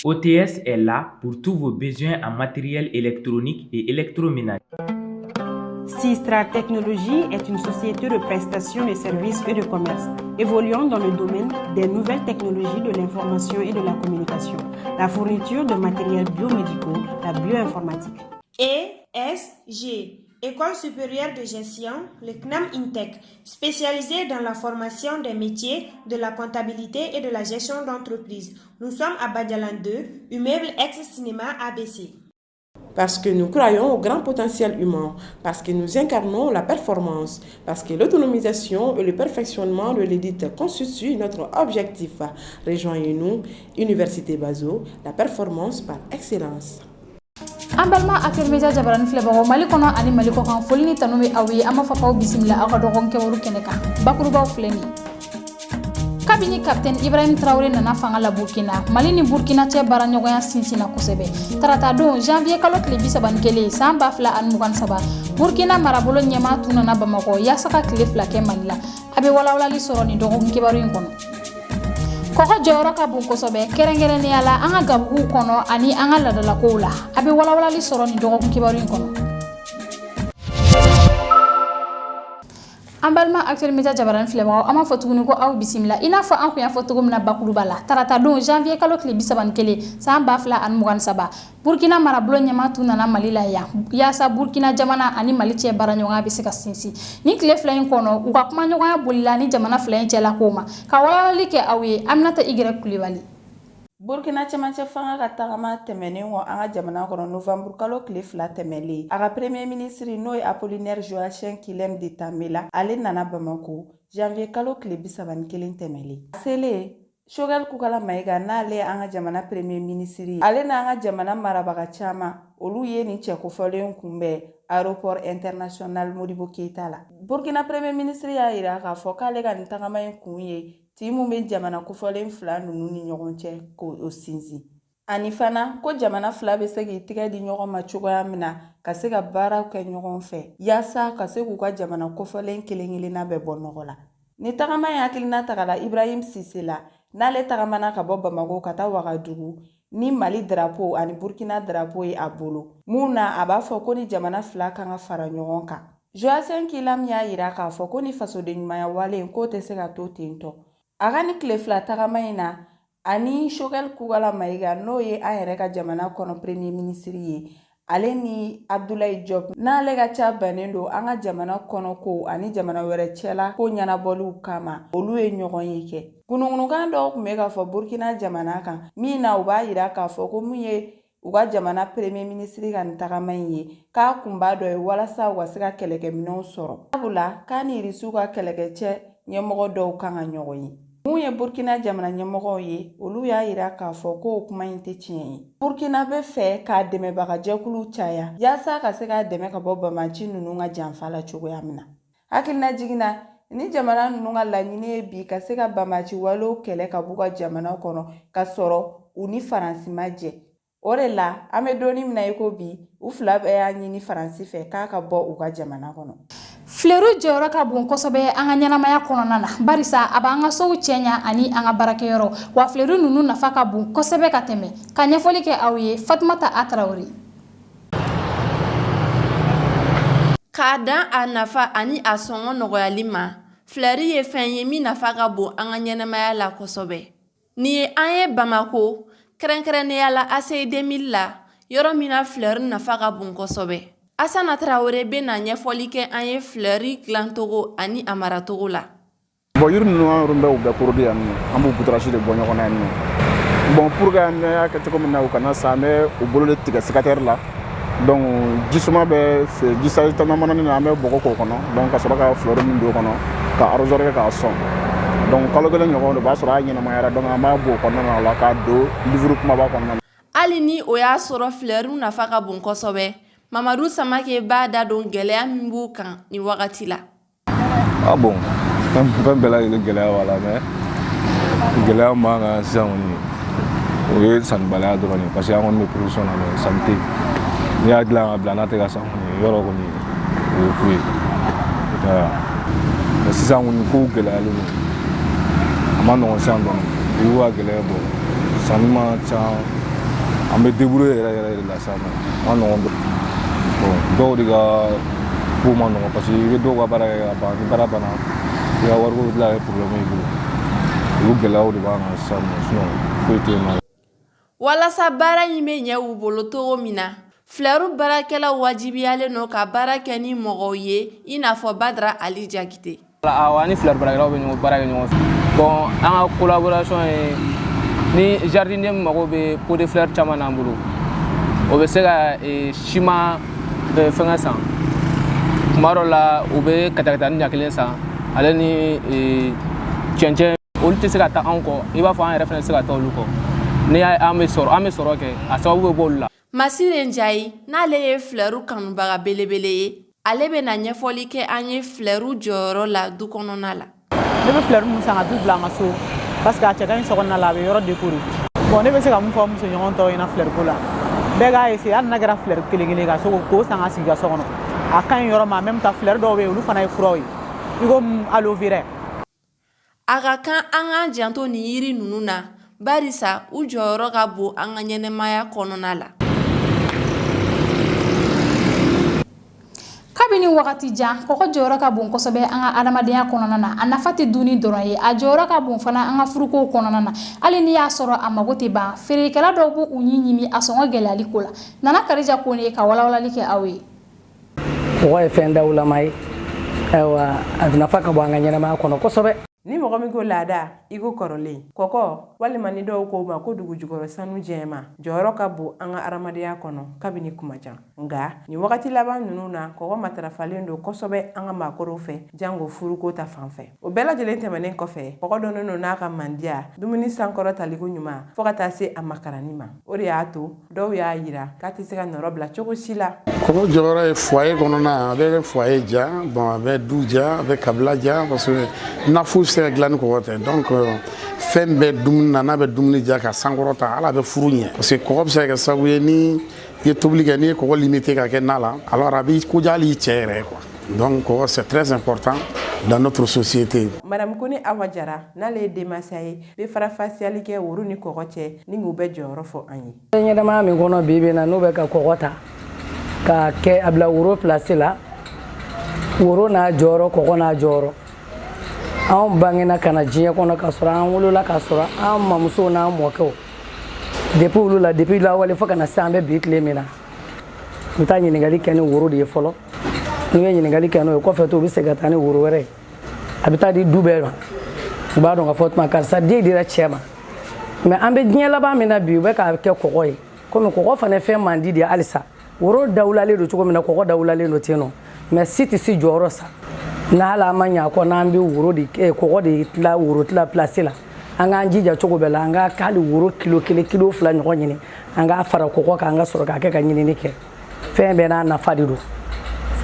OTS est là pour tous vos besoins en matériel électronique et électroménager. Sistra Technologies est une société de prestation de services et de commerce évoluant dans le domaine des nouvelles technologies de l'information et de la communication, la fourniture de matériels biomédicaux, la bioinformatique. ESG, École supérieure de gestion, le CNAM INTEC, spécialisée dans la formation des métiers de la comptabilité et de la gestion d'entreprise. Nous sommes à Badialan 2, immeuble ex-cinéma ABC. Parce que nous croyons au grand potentiel humain, parce que nous incarnons la performance, parce que l'autonomisation et le perfectionnement de l'élite constituent notre objectif. Rejoignez-nous, Université Bazo, la performance par excellence. An balima Actuel Media jabarani filɛbagaw, Mali kɔnɔ ani Mali kɔ kan, foli ni tanu bɛ aw ye. An b'a fɔ k'aw bisimila aw ka dɔgɔkun kɛwale kɛnɛ kan. Bakurubaw filɛ nin ye: kabini Kapitɛni Ibrahim Tarawele nana fanga la Burkina, Mali ni Burkina cɛ baaraɲɔgɔnya sinsinna kosɛbɛ. Tarata don, janvier kalo tile 31, san 2023, Burkina marabolo ɲɛmaa tun nana Bamakɔ yaasa ka tile 2 kɛ Mali la. A bɛ walawalali sɔrɔ nin dɔgɔkun kibaru in kɔnɔ. Kɔgɔ jɔyɔrɔ ka bon kosɛbɛ, kɛrɛnkɛrɛnnenya la an ka gabuguw kɔnɔ ani an ka ladalakow la. A bɛ walawalali sɔrɔ nin dɔgɔkun kibaru in kɔnɔ. An balima Actuel Media jabarani filɛbagaw, an b'a fɔ tuguni ko aw bisimila. I n'a fɔ an kun y'a fɔ cogo min na bakuruba la, tarata don, janvier kalo tile 31, san 2023, Burkina marabolo ɲɛmaa tun nana Mali la yan yaasa Burkina jamana ani Mali cɛ baaraɲɔgɔnya bɛ se ka sinsin. Nin tile 2 in kɔnɔ, u ka kumaɲɔgɔnya bolila ni jamana 2 in cɛla kow ma. Ka walawalali kɛ aw ye, Aminata Y Kulibali. Burkina cɛmancɛ fanga ka tagama tɛmɛnen kɔ an ka jamana kɔnɔ novembre kalo tile 2 tɛmɛlen, a ka premier ministre, n'o ye Apollinaire Joachim Kyelem de Tambela, ale nana Bamako janvier kalo tile 31 tɛmɛlen. A selen, Choguel Kokalla Maïga, n'ale ye an ka jamana premier ministre ye, ale n'an ka jamana marabaga caman, olu ye nin cɛ kofɔlen kunbɛn aéroport international Modibo Keita la. Burkina premier ministre y'a yira k'a fɔ k'ale ka nin tagama in kun ye tin mun bɛ jamana kofɔlen 2 ninnu ni ɲɔgɔn cɛ k'o sinsin, ani fana ko jamana 2 bɛ se k'i tɛgɛ di ɲɔgɔn ma cogoya min na ka se ka baaraw kɛ ɲɔgɔn fɛ yaasa ka se k'u ka jamana kofɔlen kelen kelenna bɛɛ bɔ nɔgɔ la. Ni tagama in hakilina tagala Ibrahim Sise la, n'ale tagamana ka bɔ Bamako ka taa Wagadugu ni Mali drapeau ani Burkina drapeau ye a bolo, mun na a b'a fɔ ko ni jamana 2 kan ka fara ɲɔgɔn kan. Joachim Kyelem y'a yira k'a fɔ ko ni fasoden ɲumanya wale in k'o tɛ se ka to ten tɔ. A ka ni tile 2 tagama in na, ani Choguel Kokalla Maïga, n'o ye an yɛrɛ ka jamana kɔnɔ premier ministre ye, ale ni Abdoulaye Diop, n'ale ka ca bannen don an ka jamana kɔnɔ ko ani jamana wɛrɛ cɛla ko ɲɛnabɔliw kama, olu ye ɲɔgɔn ye kɛ. Kunukunukan dɔw tun bɛ k'a fɔ Burkina jamana kan min na, u b'a yira k'a fɔ ko mun ye u ka jamana premier ministre ka nin tagama in ye, k'a kunba dɔ ye walasa u ka se ka kɛlɛkɛminɛnw sɔrɔ, sabula k'a ni Irisiw ka kɛlɛkɛcɛ ɲɛmɔgɔ dɔw kan ka ɲɔgɔn ye. Mun ye Burkina jamana ɲɛmɔgɔw ye, olu y'a yira k'a fɔ k'o kuma in tɛ tiɲɛ ye. Burkina bɛ fɛ k'a dɛmɛbagajɛkuluw caya yaasa ka se k'a dɛmɛ ka bɔ banbaanci ninnu ka janfa la cogoya min na. Hakilina jiginna, ni jamana ninnu ka laɲini ye bi ka se ka banbaanci walew kɛlɛ ka b'u ka jamana kɔnɔ ka sɔrɔ u ni Faransi ma jɛ. O de la an bɛ donni min na i ko bi, u 2 bɛɛ y'a ɲini Faransi fɛ k'a ka bɔ u ka jamana kɔnɔ. Fleur jɔyɔrɔ ka bon kosɛbɛ an ka ɲɛnamaya kɔnɔna na, barisa a b'an ka sow cɛɲa ani an ka baarakɛyɔrɔ wa. Fleur ninnu nafa ka bon kosɛbɛ ka tɛmɛ. Ka ɲɛfɔli kɛ aw ye, Fatumata A Tarawele. K'a dan a nafa ani a sɔngɔ nɔgɔyali ma, fleur ye fɛn ye min nafa ka bon an ka ɲɛnamaya la kosɛbɛ. Nin ye an ye Bamako, kɛrɛnkɛrɛnnenya la ACI 2000 la, yɔrɔ min na fleur nafa ka bon kosɛbɛ. Asana Tarawele bɛ na ɲɛfɔli kɛ an ye fleur dilancogo ani a maracogo la. Bon, yiri ninnu, an yɛrɛ bɛ u bɛɛ produit yan nɔ, an b'u buturaji de bɔ ɲɔgɔn na yan nɔ. Bon, pour que an y'a kɛ cogo min na u kana sa, an bɛ u bolo de tigɛ sécateur la. Donc jisuma bɛ ji tanamananin na, an bɛ bɔgɔ k'o kɔnɔ, donc ka sɔrɔ ka fleur min don o kɔnɔ ka arrosoir kɛ k'a sɔn. Donc kalo 1 ɲɔgɔn de b'a sɔrɔ a ɲɛnamayara. Donc an b'a bɔ o kɔnɔna la k'a don livre kumaba kɔnɔna na. Hali ni o y'a sɔrɔ fleur nafa ka bon kosɛbɛ, Mamadu Samake b'a da don gɛlɛya min b'u kan nin wagati la. Ah bon, fɛn bɛɛ lajɛlen gɛlɛya b'a la, mais gɛlɛya min b'an kan sisan kɔni, o ye sannibaliya dɔrɔn de ye, parce que an kɔni bɛ production na, mais sanni tɛ yen. N'i y'a dilan ka bila n'a tɛ ka san kɔni, yɔrɔ kɔni o ye fu ye. Mais sisan kɔni, kow gɛlɛyalen don, a ma nɔgɔn sisan dɔɔni, dugu ka gɛlɛn. Bɔn, sanni man ca. An bɛ débrouiller yɛrɛ yɛrɛ de la sisan nɔ, a ma nɔgɔn. Bon, dɔw de ka ko ma nɔgɔn, parce que i bɛ dɔw ka baara kɛ ka ban, ni baara banna, i ka wariko bɛ tila ka kɛ problème y'i bolo. Olu gɛlɛyaw de b'an kan sisan nɔ, sinon foyi tɛ yen nɔ. Walasa baara in bɛ ɲɛ u bolo cogo min na, filɛru baarakɛlaw wajibiyalen don ka baara kɛ ni mɔgɔw ye i n'a fɔ Badara Ali Jakite. Awɔ, an ni filɛru baarakɛlaw bɛ ɲɔgɔn baara kɛ ɲɔgɔn fɛ. Bon, an ka collaboration ye ni jardinier min mago bɛ pot de fleur caman n'an bolo, o bɛ se ka siman fɛngɛ san. Tuma dɔ la, u bɛ katakatani ɲɛ kelen san, ale ni cɛncɛn. Olu tɛ se ka taa anw kɔ, i b'a fɔ an yɛrɛ fana tɛ se ka taa olu kɔ. N'i y'a ye an bɛ sɔrɔ kɛ, a sababu bɛ bɔ olu la. Masire Njayi, n'ale ye filɛru kanubaga belebele ye, ale bɛna ɲɛfɔli kɛ an ye filɛru jɔyɔrɔ la du kɔnɔna la. Ne bɛ filɛru mun san ka du bila an ka so, parce que a cɛ ka ɲi sokɔnɔna la, a bɛ yɔrɔ décorer. Bon, ne bɛ se ka mun fɔ musoɲɔgɔn tɔw ɲɛna filɛru ko la, bɛɛ k'a essayer, hali n'a kɛra filɛru kelen kelen, ka se k'o san ka sigi ka so kɔnɔ, a ka ɲi yɔrɔ ma. En même temps, filɛru dɔw bɛ yen, olu fana ye furaw ye, i komi aloe vera. A ka kan an k'an janto nin yiri ninnu na, barisa u jɔyɔrɔ ka bon an ka ɲɛnɛmaya kɔnɔna la. Kabini wagati jan, kɔgɔ jɔyɔrɔ ka bon kosɛbɛ an ka adamadenya kɔnɔna na. A nafa tɛ dunni dɔrɔn ye, a jɔyɔrɔ ka bon fana an ka furukow kɔnɔna na. Hali n'i y'a sɔrɔ a mago tɛ ban, feerekɛla dɔw b'u ɲin ɲimi a sɔngɔ gɛlɛyali ko la. Nana Karija Kone ka walawalali kɛ aw ye. Kɔgɔ ye fɛn dawulama ye. Ayiwa, a nafa ka bon an ka ɲɛnamaya kɔnɔ kosɛbɛ. Ni mɔgɔ min ko laada, i ko kɔrɔlen. Kɔkɔ, walima ni dɔw ko ma ko dugu jukɔrɔ sanu jɛman, jɔyɔrɔ ka bon an ka adamadenya kɔnɔ kabini kuma jan. Nka nin wagati laban ninnu na, kɔgɔ matarafalen don kosɛbɛ an ka maakɔrɔw fɛ, jango furuko ta fan fɛ. O bɛɛ lajɛlen tɛmɛnen kɔfɛ, kɔgɔ dɔnnen don n'a ka mandiya, dumuni sankɔrɔ taliko ɲuman, fo ka taa se a makarani ma. O de y'a to dɔw y'a yira k'a tɛ se ka nɔrɔ bila cogo si la. Kɔgɔ jɔyɔrɔ ye foyer kɔnɔna, a bɛ foyer diya, bon, a bɛ du diya, a bɛ kabila diya, parce que na foyi tɛ se ka dilan ni kɔgɔ tɛ. Donc fɛn bɛɛ dumuni na, n'a bɛ dumuni diya ka sankɔrɔ ta, hali a bɛ furu ɲɛ, parce que kɔgɔ bɛ se ka kɛ sababu ye, ni i ye tobili kɛ, n'i ye kɔgɔ limité ka kɛ na la, alors a b'i koja hali i cɛ yɛrɛ quoi. Donc kɔgɔ, c'est très important dans notre société. Madame Kone Awa Jara, n'ale ye denmansa ye, bɛ farafasiyali kɛ woro ni kɔgɔ cɛ ni k'u bɛɛ jɔyɔrɔ fɔ an ye. Ɲɛnamaya min kɔnɔ bi bi in na, n'u bɛ ka kɔgɔ ta k'a kɛ a bila woro place la, woro n'a jɔyɔrɔ, kɔgɔ n'a jɔyɔrɔ. Anw bangena ka na diɲɛ kɔnɔ ka sɔrɔ an wolola ka sɔrɔ an mamusow n'an mɔkɛw, depuis olu la, depuis lawale fo ka na se an bɛ bi tile min na, u bɛ taa ɲininkali kɛ ni woro de ye fɔlɔ. N'u ye ɲininkali kɛ n'o ye, kɔfɛ to u bɛ segin ka taa ni woro wɛrɛ ye, a bɛ taa di du bɛɛ ma. U b'a dɔn k'a fɔ tuma karisa den dira cɛ ma. Mais an bɛ diɲɛ laban min na bi, u bɛ k'a kɛ kɔgɔ ye, komi kɔgɔ fana ye fɛn mandi de ye. Halisa woro dawulalen don cogo min na, kɔgɔ dawulalen don ten nɔ, mais si tɛ si jɔyɔrɔ sa. N'ala an ma ɲɛ a kɔ, n'an bɛ woro de kɔgɔ de tila woro tila place la, an k'an jija cogo bɛɛ la, an ka hali woro kilo 1, kilo 2 ɲɔgɔn ɲini, an k'a fara kɔgɔ kan, an ka sɔrɔ k'a kɛ ka ɲinini kɛ. Fɛn bɛɛ n'a nafa de don,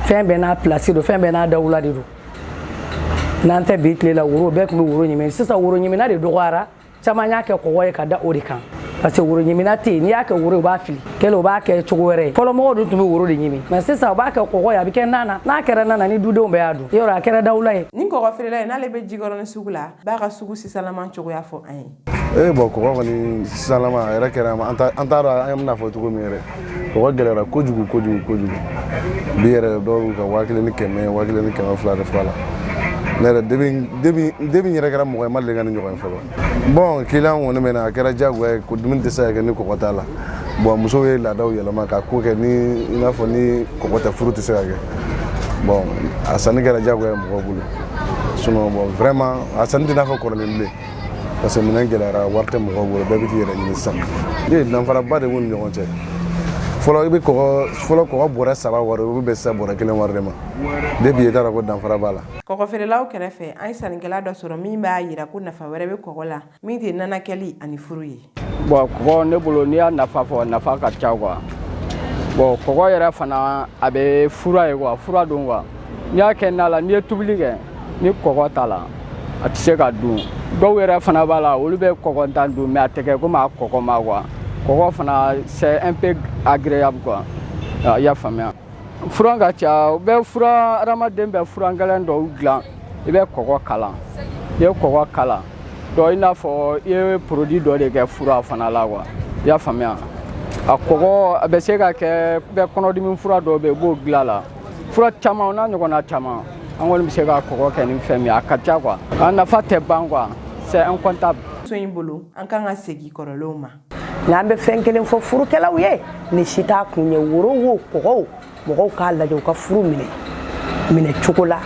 fɛn bɛɛ n'a place don, fɛn bɛɛ n'a dawula de don. N'an tɛ bi tile la, woro bɛɛ tun bɛ woro ɲimi. Sisan woro ɲimina de dɔgɔyara, caman y'a kɛ kɔgɔ ye ka da o de kan, parce que woro ɲimina tɛ yen. N'i y'a kɛ woro ye, u b'a fili kɛlen, u b'a kɛ cogo wɛrɛ ye. Fɔlɔ mɔgɔw dun tun bɛ woro de ɲimi, mais sisan u b'a kɛ kɔgɔ ye, a bɛ kɛ na na. N'a kɛra na na, ni dudenw bɛɛ y'a dun, yɔrɔ a kɛra dawula ye. Ni kɔgɔ feerela ye, n'ale bɛ Jikɔrɔni sugu la, b'a ka sugu sisanlama cogoya fɔ an ye. Ee bon, kɔgɔ kɔni sisanlama a yɛrɛ kɛra, an t'a dɔn an bɛna fɔ cogo min yɛrɛ. Kɔgɔ gɛlɛyara kojugu kojugu kojugu. Bi yɛrɛ, dɔw ka 1500, 1200 de fɔ a la. Ne yɛrɛ, depuis n yɛrɛ kɛra mɔgɔ ye, ma deli ka ni ɲɔgɔn ye fɔlɔ. Bon, client kɔni bɛ na, a kɛra diyagoya ye ko dumuni tɛ se ka kɛ ni kɔgɔ t'a la. Bon, musow ye laadaw yɛlɛma ka ko kɛ ni i n'a fɔ ni kɔgɔ tɛ, furu tɛ se ka kɛ. Bon, a sanni kɛra diyagoya ye mɔgɔw bolo. Sinon bon, vraiment, a sanni tɛ n'a fɔ kɔrɔlen bilen, parce que minɛn gɛlɛyara, wari tɛ mɔgɔw bolo, bɛɛ bɛ k'i yɛrɛ ɲini sisan. Ee, danfaraba de b'u ni ɲɔgɔn cɛ. Fɔlɔ, i bɛ kɔgɔ, fɔlɔ kɔgɔ bɔrɛ 3 wari, o bɛ bɛn sisan bɔrɛ 1 wari de ma. Depuis i t'a dɔn ko danfara b'a la. Kɔgɔ feerelaw kɛrɛfɛ, an ye sannikɛla dɔ sɔrɔ min b'a yira ko nafa wɛrɛ bɛ kɔgɔ la min tɛ nanakɛli ani furu ye. Bon, kɔgɔ ne bolo, n'i y'a nafa fɔ, nafa ka ca quoi. Bon, kɔgɔ yɛrɛ fana, a bɛ fura ye quoi, fura don quoi. N'i y'a kɛ na la, n'i ye tobili kɛ ni kɔgɔ t'a la, a tɛ se ka dun. Dɔw yɛrɛ fana b'a la, olu bɛ kɔgɔntan dun, mais a tɛ kɛ komi a kɔgɔma quoi. Kɔgɔ fana, c'est un peu agréable quoi, i y'a faamuya. Fura ka ca, u bɛ fura, hadamaden bɛ fura gɛlɛn dɔw dilan, i bɛ kɔgɔ kalan. I ye kɔgɔ kalan donc, i n'a fɔ i ye produit dɔ de kɛ fura fana la quoi, i y'a faamuya. A kɔgɔ a bɛ se ka kɛ bɛ kɔnɔdimi fura dɔw bɛ yen, i b'o dilan la. Fura caman n'a ɲɔgɔnna caman, an kɔni bɛ se ka kɔgɔ kɛ ni fɛn min ye, a ka ca quoi. A nafa tɛ ban quoi, c'est incontable. So in bolo, an kan ka segin kɔrɔlenw ma. Nka an bɛ fɛn kelen fɔ furukɛlaw ye, ni si t'a kun ye, woro wo kɔgɔ o, mɔgɔw k'a lajɛ u ka furu minɛ minɛ cogo la,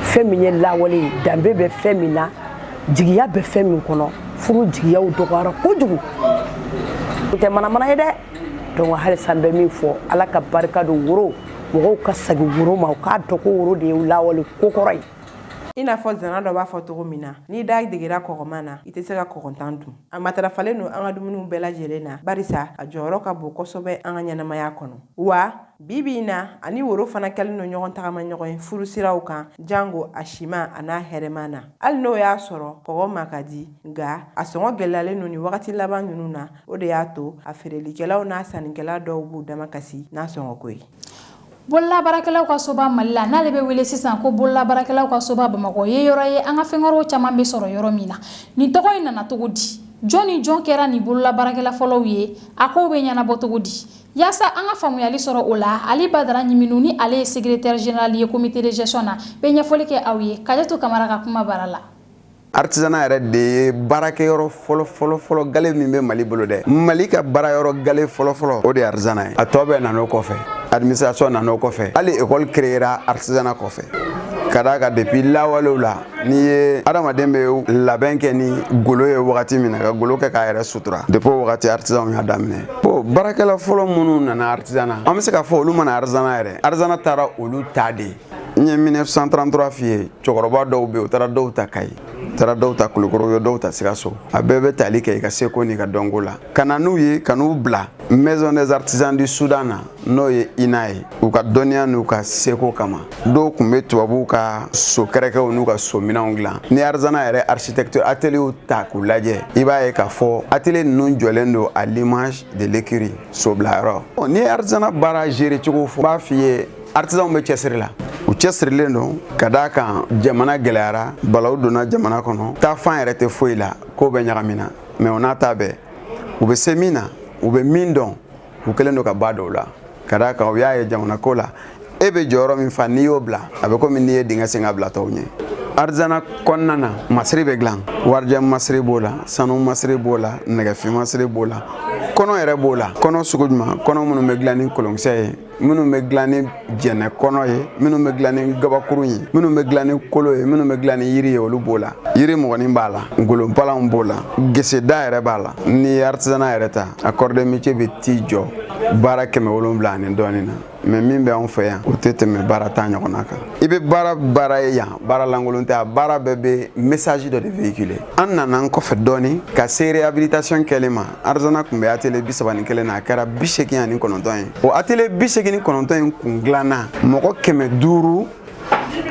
fɛn min ye lawale ye, danbe bɛ fɛn min na, jigiya bɛ fɛn min kɔnɔ. Furu jigiyaw dɔgɔyara kojugu, o tɛ manamana ye dɛ. Donc halisa n bɛ min fɔ, Ala ka barika don woro, mɔgɔw ka segin woro ma, u k'a dɔn ko woro de ye lawale ko kɔrɔ ye. I n'a fɔ zana dɔ b'a fɔ cogo min na, n'i da degera kɔgɔma na, i tɛ se ka kɔgɔntan dun. A matarafalen don an ka dumuniw bɛɛ lajɛlen na, barisa a jɔyɔrɔ ka bon kosɛbɛ an ka ɲɛnamaya kɔnɔ. Wa bi bi in na, ani woro fana kɛlen don ɲɔgɔn tagama ɲɔgɔn ye furu siraw kan, jango a siman a n'a hɛrɛma na. Hali n'o y'a sɔrɔ kɔgɔ ma ka di, nka a sɔngɔ gɛlɛyalen don nin wagati laban ninnu na. O de y'a to a feerelikɛlaw n'a sannikɛla dɔw b'u dama kasi n'a sɔngɔko ye. Bololabaarakɛlaw ka soba Mali la, n'ale bɛ wele sisan ko bololabaarakɛlaw ka soba Bamakɔ, ye yɔrɔ ye an ka fɛnkɔrɔw caman bɛ sɔrɔ yɔrɔ min na. Nin tɔgɔ in nana cogo di? Jɔn ni jɔn kɛra nin bololabaarakɛla fɔlɔw ye? A kow bɛ ɲɛnabɔ cogo di? Yaasa an ka faamuyali sɔrɔ o la, Ali Badara Ɲiminu, ni ale ye secrétaire général ye comité de gestion na, bɛ ɲɛfɔli kɛ aw ye Kajatu Kamara ka kuma bara la. Artisanat yɛrɛ de ye baarakɛyɔrɔ fɔlɔ fɔlɔ fɔlɔ gale min bɛ Mali bolo dɛ. Mali ka baarayɔrɔ gale fɔlɔ fɔlɔ, o de ye artisanat ye. A tɔ bɛɛ nan'o kɔfɛ, administration nan'o kɔfɛ, hali école créera artisanat kɔfɛ. Ka d'a kan, depuis lawalew la, n'i ye adamaden bɛ labɛn kɛ ni golo ye wagati min na, ka golo kɛ k'a yɛrɛ sutura, depuis o wagati artisanw y'a daminɛ. Bon, baarakɛla fɔlɔ minnu nana artisanat, an bɛ se k'a fɔ olu ma na artisanat yɛrɛ, artisanat taara olu ta de. N ye 1933 f'i ye. Cɛkɔrɔba dɔw bɛ yen, u taara dɔw ta Kayi, u taara dɔw ta Kulukɔrɔ, u ye dɔw ta Sikaso. A bɛɛ bɛ tali kɛ i ka seko n'i ka dɔnko la, ka na n'u ye, ka n'u bila Maison des artisans du Soudan na, n'o ye INA ye, u ka dɔnniya n'u ka seko kama. Dɔw tun bɛ tubabuw ka so kɛrɛkɛw n'u ka so minɛnw dilan. Ni artisanat yɛrɛ architecture atelier ta k'u lajɛ, i b'a ye k'a fɔ atelier ninnu jɔlen don à l'image de l'écurie, sobilayɔrɔ. N'i ye artisanat baara gérer cogo fɔ, n b'a f'i ye, artisanw bɛ cɛsiri la, u cɛsirilen don. Ka d'a kan, jamana gɛlɛyara, balawu donna jamana kɔnɔ, taafan yɛrɛ tɛ foyi la, ko bɛ ɲagamina. Mais o n'a ta bɛɛ, u bɛ se min na, u bɛ min dɔn, u kɛlen don ka ba dɔw la. Ka d'a kan, u y'a ye jamana ko la, e bɛ jɔyɔrɔ min fa, n'i y'o bila, a bɛ komi n'i ye dingɛ sen ka bila tɔw ɲɛ. Artisanat kɔnɔna na, masiri bɛ dilan, warijɛ masiri b'o la, sanu masiri b'o la, nɛgɛfin masiri b'o la, kɔnɔ yɛrɛ b'o la. Kɔnɔ sugu jumɛn? Kɔnɔ minnu bɛ dilan ni kolonkisɛ ye, minnu bɛ dilan ni jɛnɛ kɔnɔ ye, minnu bɛ dilan ni gabakurun ye, minnu bɛ dilan ni kolo ye, minnu bɛ dilan ni yiri ye, olu b'o la. Yiri mɔgɔnin b'a la, golonpalanw b'o la, geseda yɛrɛ b'a la. N'i ye artisanat yɛrɛ ta, a corps de métier bɛ t'i jɔ baara 700 ani dɔɔnin na. Mais min bɛ anw fɛ yan, o tɛ tɛmɛ baara 10 ɲɔgɔnna kan. I bɛ baara baara ye yan, baara lankolon tɛ, a baara bɛɛ bɛ message dɔ de véhiculer. An nana an kɔfɛ dɔɔnin ka se réhabilitation kɛlen ma. Artisanat tun bɛ atelier 31 na, a kɛra 89 ye. O atelier 89 in kun dilanna mɔgɔ 500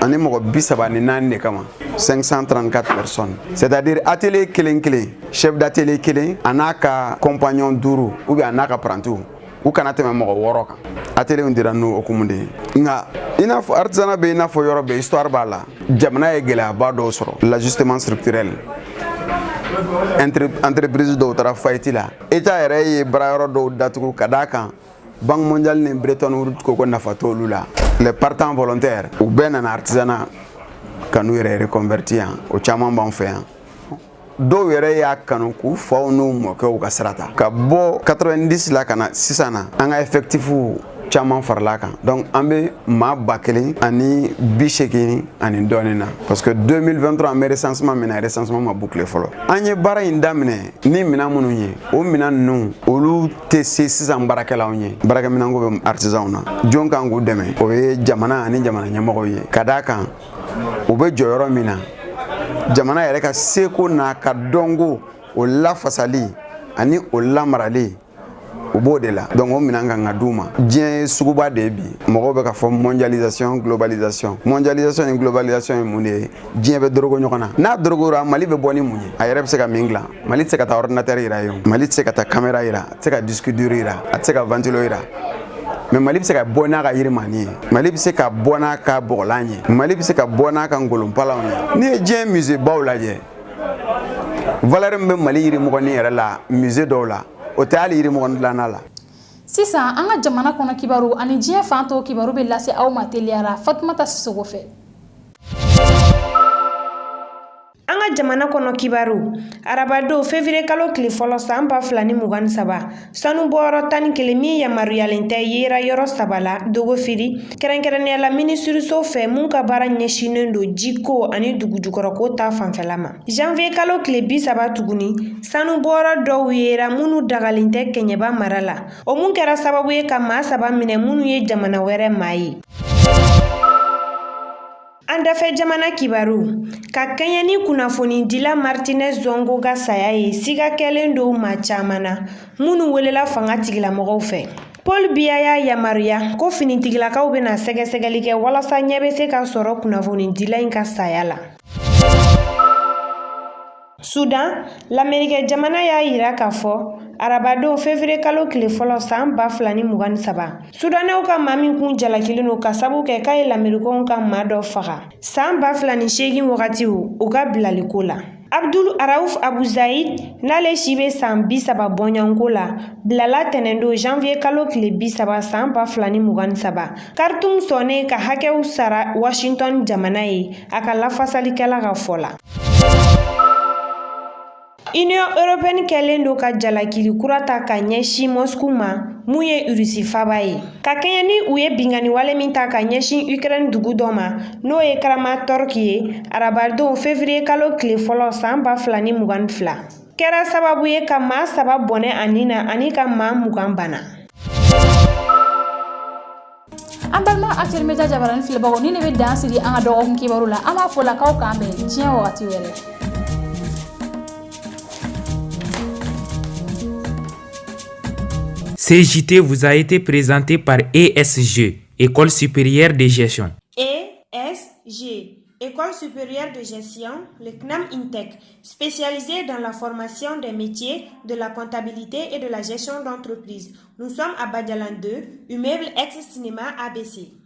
ani mɔgɔ 34 de kama, 534 personnes, c'est-à-dire atelier kelen kelen, chef d'atelier kelen a n'a ka compagnon duuru, ou bien a n'a ka apprentiw, u kana tɛmɛ mɔgɔ wɔɔrɔ kan. Atelier dira n'o hukumu de ye. Nka i n'a fɔ artisanat bɛ, i n'a fɔ yɔrɔ bɛɛ, histoire b'a la. Jamana ye gɛlɛyaba dɔw sɔrɔ, l'ajustement structurel, entreprise dɔw taara faillite la, état yɛrɛ ye baarayɔrɔ dɔw datugu. Ka d'a kan, Banque mondiale ni Bretton Woods ko ko nafa t'olu la. Les partants volontaires, u bɛɛ nana artisanat ka n'u yɛrɛ reconverti yan. O caman b'an fɛ yan. Dɔw yɛrɛ y'a kanu k'u faw n'u mɔkɛw ka sira ta. Ka bɔ 90 la ka na sisan na, an ka effectif caman farala kan. Donc an bɛ maa 1080 ani dɔɔnin na, parce que 2023 an bɛ recensement min na, recensement ma boucler fɔlɔ. An ye baara in daminɛ ni minɛn minnu ye, o minɛn ninnu, olu tɛ se sisan baarakɛlaw ye. Baarakɛminɛnko bɛ artisanw na. Jɔn kan k'u dɛmɛ? O ye jamana ani jamana ɲɛmɔgɔw ye. Ka d'a kan, u bɛ jɔyɔrɔ min na, jamana yɛrɛ ka seko n'a ka dɔnko, o lafasali ani o lamarali, u b'o de la. Donc o minɛn kan ka d'u ma. Diɲɛ ye suguba de ye bi. Mɔgɔw bɛ ka fɔ mondialisation, globalisation. Mondialisation ni globalisation ye mun de ye? Diɲɛ bɛ dorogo ɲɔgɔn na. N'a dorogora, Mali bɛ bɔ ni mun ye? A yɛrɛ bɛ se ka min dilan, Mali tɛ se ka taa ordinateur yira yen, Mali tɛ se ka taa caméra yira, a tɛ se ka disque dur yira, a tɛ se ka ventilo yira. Mais Mali bɛ se ka bɔ n'a ka yirimani ye, Mali bɛ se ka bɔ n'a ka bɔgɔlan ye, Mali bɛ se ka bɔ n'a ka ngolonpalanw ye. N'i ye diɲɛ musée baw lajɛ, valeur min bɛ Mali yirimɔgɔnin yɛrɛ la musée dɔw la, o tɛ hali yirimɔgɔnin dilanna la. Sisan an ka jamana kɔnɔ kibaru ani diɲɛ fan tɔw kibaru bɛ lase aw ma teliya la Fatumata Sisoko fɛ. An ka jamana kɔnɔ kibaru arabadon février kalo tile fɔlɔ san 2023 sanubɔyɔrɔ 11 min yamaruyalen tɛ yera yɔrɔ saba la Dogofiri kɛrɛnkɛrɛnnenya la minisiriso fɛ mun ka baara ɲɛsinnen don jiko ani dugujukɔrɔko ta fanfɛla ma. Janvier kalo tile 30 tuguni sanubɔyɔrɔ dɔw yera minnu dagalen tɛ Kɛɲɛba mara la o mun kɛra sababu ye ka maa saba minɛ minnu ye jamana wɛrɛ maa ye. An dafɛ jamana kibaru ka kɛɲɛ ni kunnafonidila Martinez Zongo ka saya ye siga kɛlen don maa caman na minnu welela fanga tigilamɔgɔw fɛ. Paul Biya y'a yamaruya ko finitigilakaw bɛna sɛgɛsɛgɛli kɛ walasa ɲɛ bɛ se ka sɔrɔ kunnafonidila in ka saya la. Sudan, Lamerikɛ jamana y'a yira k'a fɔ arabadon février kalo tile fɔlɔ san 2023 Sudanɛw ka maa min kun jalakilen don ka sabu kɛ k'a ye Lamerikɛnw ka maa dɔ faga san 2008 wagatiw u ka bilaliko la. Abdul Rauf Abu Zaid n'ale si bɛ san 30 bɔɲɔgɔnko la bilala tɛnɛndon janvier kalo tile 30 san 2023 Khartoum sɔnnen ka hakɛw sara Washington jamana ye a ka lafasalikɛla ka fɔ la. Union européenne kɛlen don ka jalakili kura ta ka ɲɛsin Moscou ma mun ye Irisi faba ye ka kɛɲɛ ni u ye binkanni wale min ta ka ɲɛsin Ukraine dugu dɔ ma n'o ye Kramatorsk ye arabadon février kalo tile fɔlɔ san 2022 kɛra sababu ye ka maa saba bɔnɛ a ni na ani ka maa 20 bana. An balima Actuel Media jabarani filɛbagaw ni ne bɛ dan sigi an ka dɔgɔkun kibaru la an b'a fɔ la k'aw k'an bɛn diɲɛ wagati wɛrɛ. Ce JT vous a été présenté par ESG, École supérieure de gestion. ESG, École supérieure de gestion, le CNAM INTEC, spécialisée dans la formation des métiers de la comptabilité et de la gestion d'entreprise. Nous sommes à Badialan 2, immeuble ex-cinéma ABC.